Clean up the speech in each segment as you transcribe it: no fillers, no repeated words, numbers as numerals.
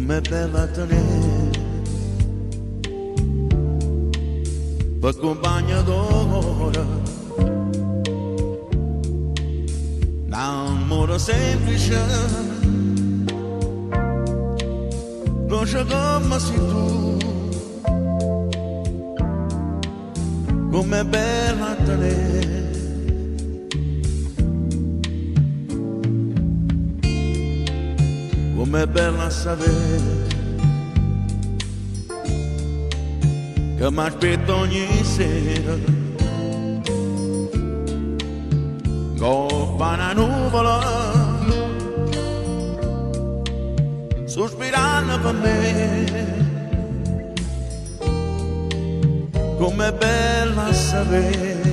Comm'è bella a tenè Pe cumpagno d'oro N'ammore semplice Doce comme si tu Comm'è bella a tenè Comm'è bella a sapè Che m'aspetta ogni sera 'Ngopp' a 'na nuvola Suspiranno pe' me Comm'è bella a sapè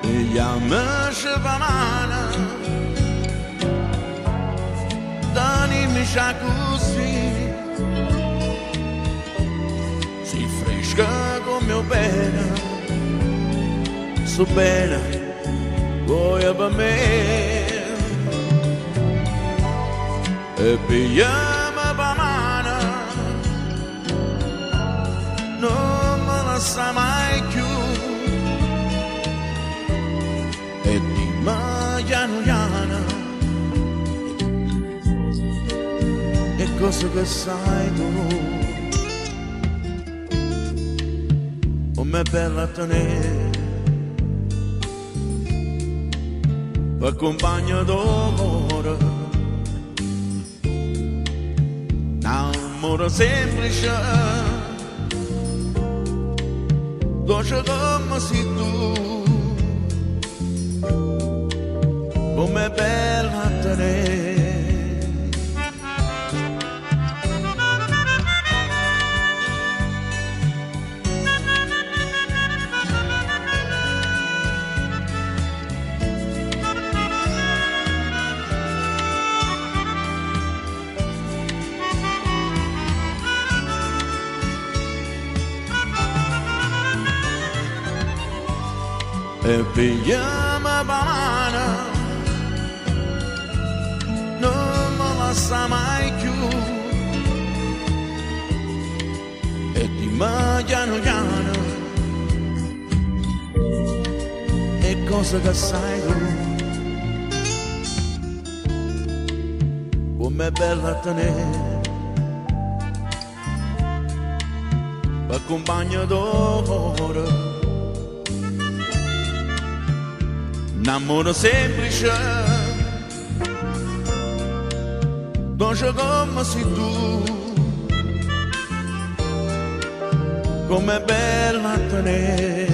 Pigliammece p' 'a mano Tenimmece accussì Si fresca comme 'o bene Stu bene vuoje pe' me E pigliame p' 'a mano Nun me lassà mai cchiù E dimme chianu chiano 'E cose che sai tu Comm'è bella a tenè Pe cumpagno d'o core N'ammore semplice Doce comme si tu Comm'è bella a tenè E pigliame p' 'a mano Nun me lassà mai cchiù E dimme chianu chiano 'E cose che sai tu Comm'è bella a tenè Pe cumpagno d'o core N'ammore semplice Doce comme si tu Comm'è bella a tenè.